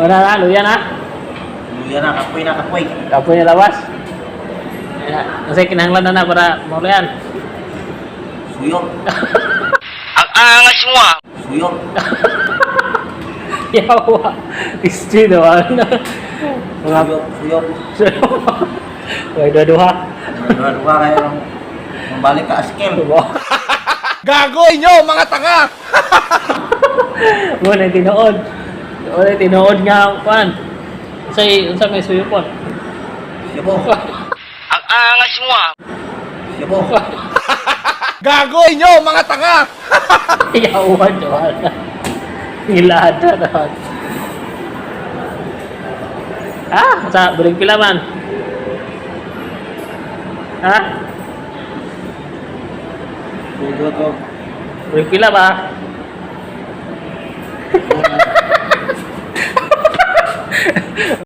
Wala na, luya na. Luya na, kapoy na, kapoy. Kapoy na lawas. Ya, kasi kinahanglan na na para maulian. Suyop. Ang angas mo ah. Suyop. Yawa. History daw. Mga Suyop, suyop. Way duha-duha. Dua-dua kayo lang. Mabalik ka askel. Gago inyo, mga tanga! Mo na tinuod. Mo na tinuod nga kuan. Unsay unsa may suyupon? Siyabo. Ang angas mo ah. Siyabo. Gago inyo, mga tanga! Yawa duha. Ngilada daw. Ah, sa buling pila man. Ha? Dua-dua. Buling pila ba?